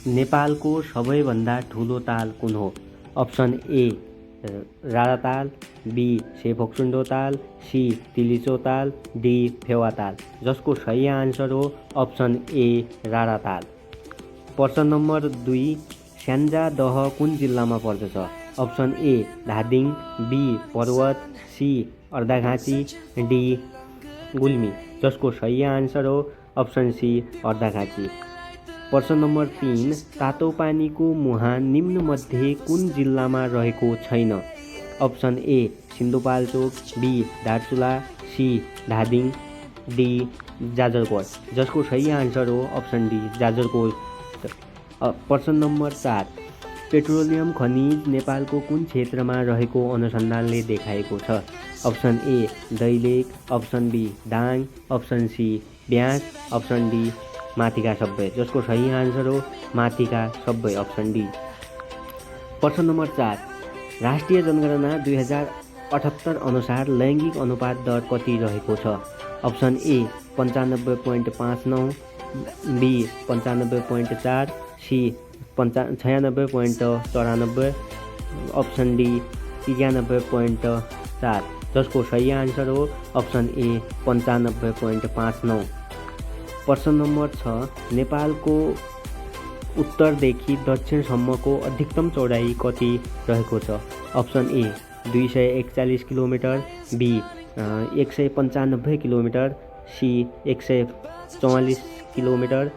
नेपालको सबैभन्दा ठुलो ताल कुन हो? अप्सन ए राणाताल, बी सेभोक्सुन्डो ताल, सी तिलिचो ताल, डी फेवा ताल। जसको सही आन्सर हो अप्सन ए राणाताल। प्रश्न नम्बर 2, स्याङ्जा दह कुन जिल्लामा पर्दछ? Option A Dhading, B Parbat, C Arghakhanchi, D Gulmi. जसको सही आन्सर हो अप्सन सी अर्घाखाँची। प्रश्न नम्बर 3, तातो पानीको मुहान निम्नमध्ये कुन जिल्लामा रहेको छैन? Option A Sindhupalchok, B Darchula, C Dhading, D Jajarkot. जसको सही आन्सर हो अप्सन डी जाजरकोट। प्रश्न नम्बर 4, पेट्रोलियम खनिज नेपालको कुन क्षेत्रमा रहेको अनुसन्धानले देखाएको छ? Option A Dailekh, option B Dang, option C Byas, option D माथिका सबै। जसको सही आन्सर हो माथिका सबै, अप्सन डी। प्रश्न नम्बर 4, राष्ट्रिय जनगणना 2078 अनुसार लैङ्गिक अनुपात दर कति रहेको छ? Option A 95.59, B 95.4, C 96.94, option D 93.4। जसको सही आन्सर हो अप्सन ए 95.59। प्रश्न नम्बर 6, नेपालको उत्तरदेखि दक्षिणसम्मको अधिकतम चौडाइ कति रहेको छ? Option A 241 kilometre, B 195 kilometre, C 144 kilometre,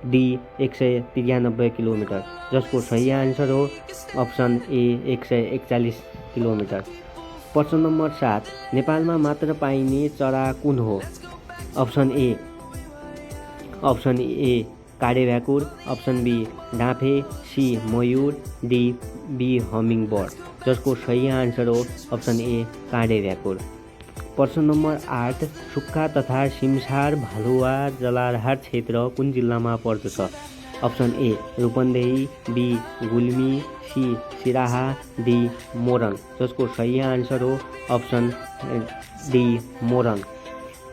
D 193 kilometre. जसको सही आन्सर हो अप्सन ए 141 किलोमिटर। प्रश्न नम्बर 7, नेपालमा मात्र पाइने चरा कुन हो? अप्सन ए काडे भ्याकुर, अप्सन बी डाँफे, सी मयूर, डी बी हमिङ बर्ड। जसको सही आन्सर हो अप्सन ए काडे भ्याकुर। प्रश्न नम्बर 8, सुक्खा तथा सिमसार भालुवा जलाहार क्षेत्र कुन जिल्लामा पर्दछ? Option A Rupandehi, B Gulmi, C Siraha, D Morang. जसको सही आन्सर हो अप्सन डी मोरङ।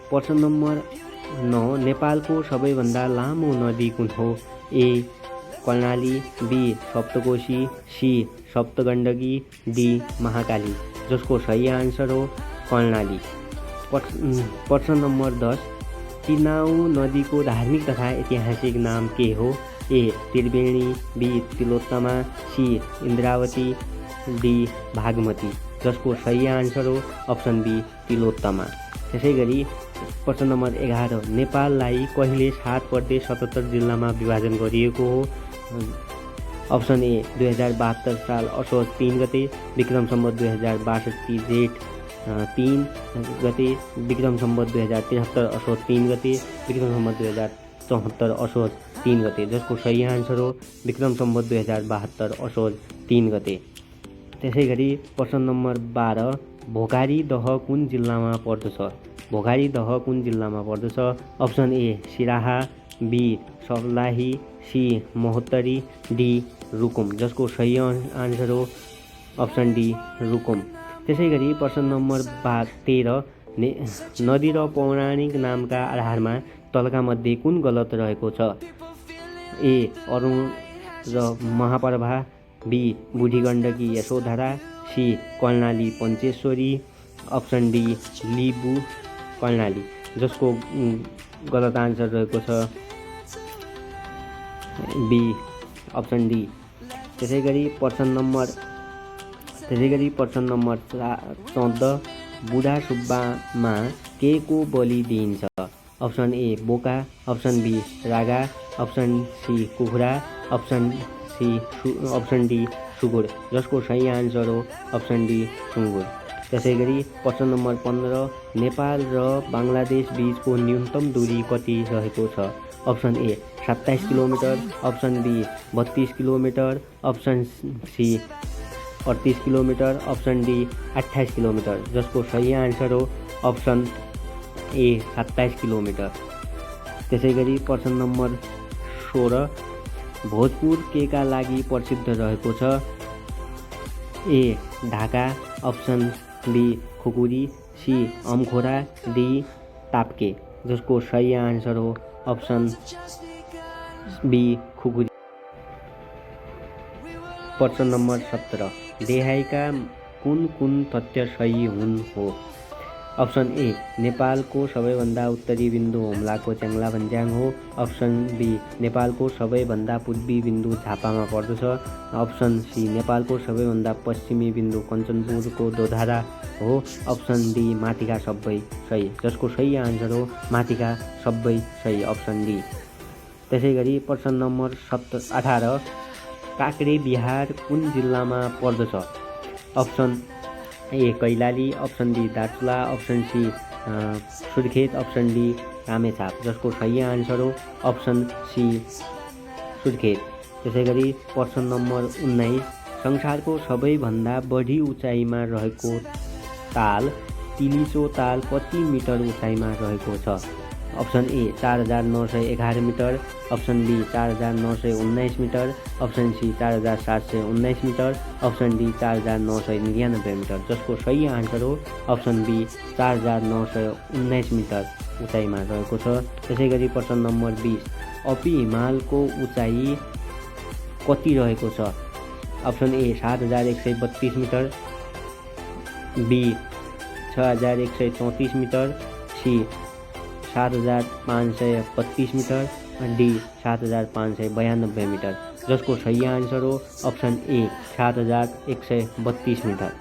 प्रश्न नम्बर 9, नेपालको सबैभन्दा लामो नदी कुन हो? A Karnali, B Saptakoshi, C Saptagandaki, D Mahakali. जसको सही आन्सर हो कर्णाली। प्रश्न नम्बर 10, तिनाउ नदीको धार्मिक तथा ऐतिहासिक नाम के हो? A Triveni, B Tilottama, C Indrawati, D Bagmati. जसको सही आन्सर हो अप्सन बी तिलोत्तमा। त्यसै गरी प्रश्न नम्बर 11, नेपाललाई कहिले 7 प्रदेश 77 जिल्लामा विभाजन गरिएको हो? अप्सन ए 2072 साल असोज 3 गते, विक्रम सम्वत 2062 जेठ 3 गते, विक्रम सम्वत 2073 असोज 3 गते, विक्रम सम्वत 2074 असोज 3 गते। जसको सही आन्सर हो विक्रम सम्वत 2072 असोज 3 गते। त्यसै गरी प्रश्न नम्बर 12, भोकारी दह कुन जिल्लामा पर्दछ? भोकारी दह कुन जिल्लामा पर्दछ? Option A Siraha, B Sarlahi, C Mahottari, D Rukum. जसको सही आन्सर हो अप्सन डी रुकुम। त्यसै गरी प्रश्न नम्बर 13, नदी र पौराणिक नामका आधारमा तलका मध्ये कुन गलत रहेको छ? ए अरुण र Mahaprabha, B Budhi Gandaki Yashodhara, C Karnali Pancheshwari, option D Libu Karnali. जसको गलत आन्सर रहेको छ बी अप्सन डी। त्यसै गरी प्रश्न नम्बर 14, बुढा सुब्बामा के को बलि दिइन्छ? अप्सन ए बोका, अप्सन बी रागा, अप्सन सी कुखुरा, अप्सन डी सुँगुर। जसको सही आन्सर हो अप्सन डी सुँगुर। त्यसै गरी प्रश्न नम्बर 15, नेपाल र बङ्गलादेश बीचको न्यूनतम दूरी कति रहेको छ? Option A 27 kilometre, option B 32 kilometre, option C 38 kilometre, option D 28 kilometre. जसको सही आन्सर हो अप्सन ए 27 किलोमिटर। त्यसै गरी प्रश्न नम्बर 16, भोजपुर के का लागि प्रसिद्ध रहेको छ? ए ढाका, अप्सन बी खुकुरी, सी अमखोरा, डी ताप्के। जसको सही आन्सर हो अप्सन बी खुकुरी। प्रश्न नम्बर 17 देखाएका कुन कुन तथ्य सही हुन् हो। अप्सन ए नेपालको सबैभन्दा उत्तरी बिन्दु हुम्लाको च्याङ्ला भन्ज्याङ हो। अप्सन बी नेपालको सबैभन्दा पूर्वी बिन्दु झापामा पर्दछ। अप्सन सी नेपालको सबैभन्दा पश्चिमी बिन्दु कञ्चनपुरको दोधारा हो। अप्सन डी माथिका सबै सही, जसको सही आन्सर हो माथिका सबै सही, अप्सन डी। त्यसै गरी प्रश्न नम्बर 18 काक्रे बिहार कुन जिल्लामा पर्दछ। Option A Kailali, option B Darchula, option C Surkhet, option D Ramechhap, जसको सही आन्सर हो अप्सन सी सुर्खेत। त्यसै गरी प्रश्न नम्बर 19 संसारको सबैभन्दा बढी उचाइमा रहेको ताल तिलिचो ताल कति मिटर उचाइमा रहेको छ। Option A 4911 metre, option B 4919 metre, option C 4719 metre, option D 4999 metre, जसको सही आन्सर हो अप्सन बी 4919 मिटर उचाइमा रहेको छ। त्यसै गरी प्रश्न नम्बर 20 अपी हिमालको उचाइ कति रहेको छ। Option A 7132 metre, B 6134 metre, C 7532 metre, D 7592 metre, जसको सही आन्सर हो अप्सन ए 7132 मिटर।